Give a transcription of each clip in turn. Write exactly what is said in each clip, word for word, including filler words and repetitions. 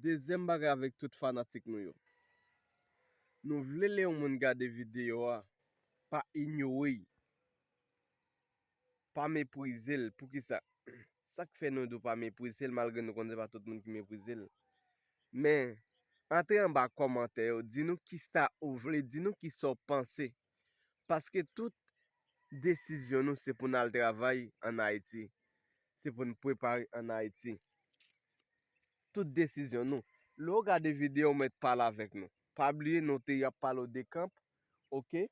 Dezyèm bagay avèk tout fanatik nou yo. Nou vle lè yon moun gade videyo a, pa inyore l. Pa meprize l. Poukisa? Sa k fè nou di w pa meprize l, malgre nou konnen se pa tout moun ki meprize l. Men, antre anba kòmantè yo, di nou kisa ou vle, di nou kisa w panse. Paske tout desizyon nou, se pou n al travay ann Ayiti. Se pou n prepare ann Ayiti. Tout desizyon nou. Lè w gade videyo, w mèt pale avèk nou. Pa bliye, nou te ap pale w de kanp, oke?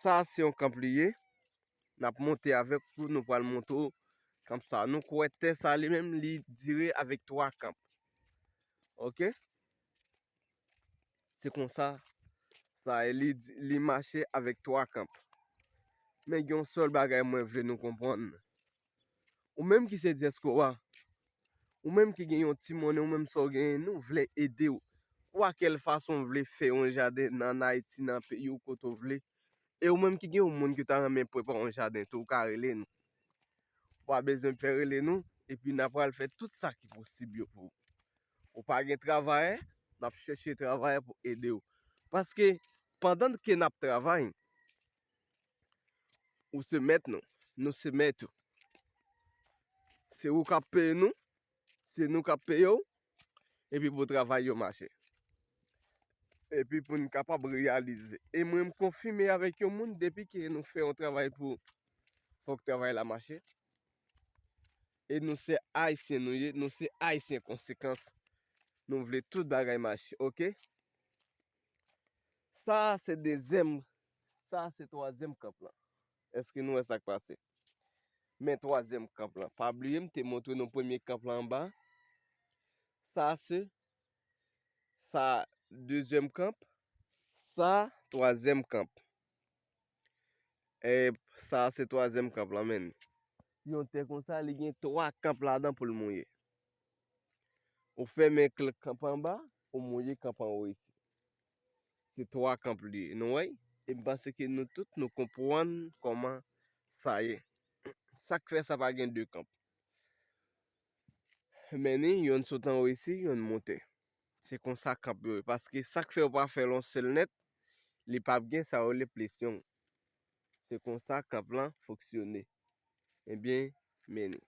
Sa a se yon kanp li ye. N ap monte avèk ou, nou pral montre w kanp sa a. Nou kwè tè sa a li menm, li dire avèk twa kanp. Oke? Se konsa sa ye, li, li mache avèk twa kanp. Men gen yon sèl bagay mwen vle nou konprann. Ou menm ki se dyaspora, ou menm ki gen yon ti monnen, ou menm sa w genyen, nou vle ede w. Kwakèl fason w vle fè yon jaden nan Ayiti, nan peyi w, kote w vle. E ou menm ki gen yon moun ki ta renmen prepare yon jaden tou, ou ka rele nou. Ou pa bezwen pè rele nou, epi n a pral fè tout sa ki posib yo pou ou. Ou pa gen travayè, n ap chèche travayè pou ede w. Paske, pandan ke n ap travay, ou se mèt nou, nou se mèt ou. Se ou k ap peye nou, se nou k ap peye w, epi pou travay yo mache. Epi pou n kapab reyalize. E mwen, m konfime avèk yon moun, depi ke nou fè yon travay pou, fòk travay la mache. E nou se Ayisyen nou ye, nou se Ayisyen konsekans. Nou vle tout bagay mache, oke? Sa a se dezyèm, sa a se twazyèm kanp lan. Èske nou wè sa k pase? Men twazyèm kanp lan. Pa bliye, m te montre nou premye kanp lan anba. Sa se, sa dezyèm kanp. Sa twazyèm kanp. E sa se twazyèm kanp lan, men. Yon tè konsa, li gen twa kanp ladan pou l mouye. Ou fèmen kl-, kanp anba, ou mouye kanp anwo isi. Se twa kanp li ye, nou wè? E m panse ke nou tout, nou konprann kòman sa ye. Sa k fè sa pa gen de kanp. Men ni, yonn sot anwo isi, yonn monte. Se konsa kanp yo ye. Paske sa k fè yo pa fè l yon sèl nèt, li p ap gen sa yo rele presyon. Se konsa kanp lan fonksyone. Ebyen, men ni.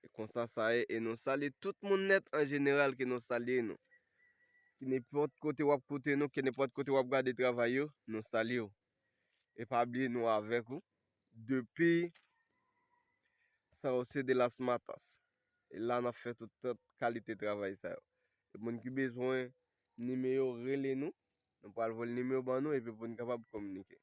E konsa sa ye, e nou salye tout moun nèt an jeneral, ke nou salye nou. Ki nenpòt kote w ap koute nou, ke nenpòt kote w ap gade travay yo, nou salye w. E pa bliye nou avèk ou. Depi San José de las Matas. E la n ap fè tout, tout kalite travay sa yo. E moun ki bezwen nimewo, rele nou. Nou pral voye nimewo ban nou epi pou n kapab kominike.